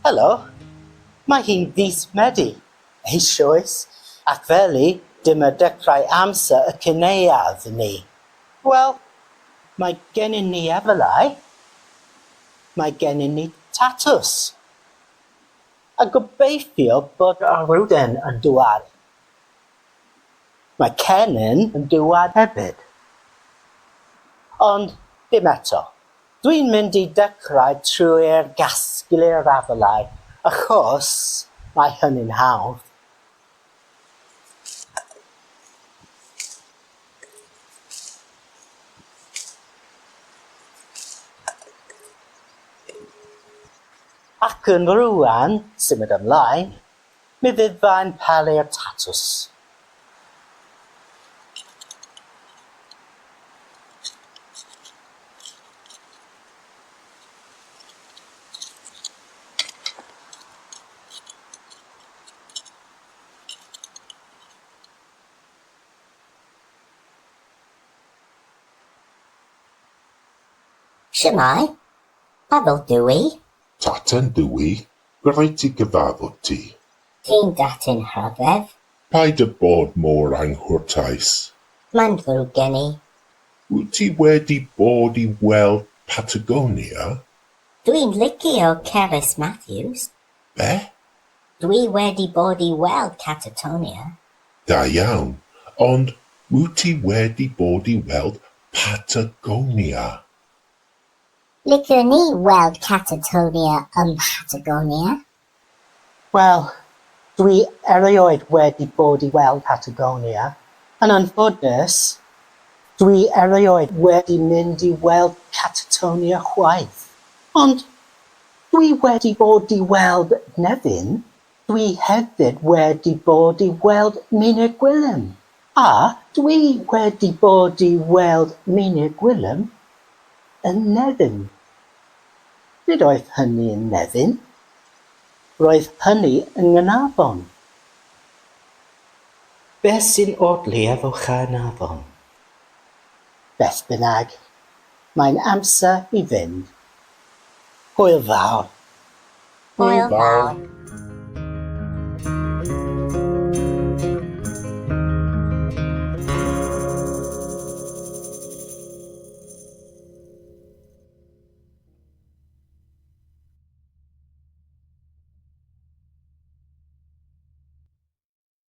Helo! Mae hi'n fis Medi eisoes, ac felly dyma dechrau amser y cynaeaf ni. Wel, mae gennyn ni afalau, mae gennyn ni tatws, a gobeithio bod yr rwden yn dŵad. Mae cennin yn dŵad hefyd. Ond dim eto. Dwi'n mynd i dechrau trwy'r gasglu'r afalau achos mae hynny'n hawdd. Ac yn rŵan, symud ymlaen, mi fyddai'n palu'r tatws. Shwmae? Pavel dw i. Taten dw i. Grêt i gyfarfod ti. Ti'n datyn rhyfedd. Paid â bod mor anghwrtais. Mae'n ddrwg gen i. Wyt ti wedi bod i weld Patagonia? Dwi'n licio Cerys Matthews. Be? Dwi wedi bod i weld Catatonia. Da iawn, ond wyt ti wedi bod i weld Patagonia? Liciwn i weld Catatonia ym Mhatagonia. Wel, dwi erioed wedi bod i weld Patagonia. Yn anffodus, dwi erioed wedi mynd i weld Catatonia chwaith. Ond dwi wedi bod i weld Nefyn, dwi hefyd wedi bod i weld Meinir Gwilym, a dwi wedi bod i weld Meinir Gwilym yn Nefyn. Nid oedd hynny yn Nefyn. Roedd hynny yng Nghaernarfon. Beth sy'n odli efo Chaernarfon? Beth bynnag, mae'n amser i fynd. Hwyl fawr. Hwyl fawr.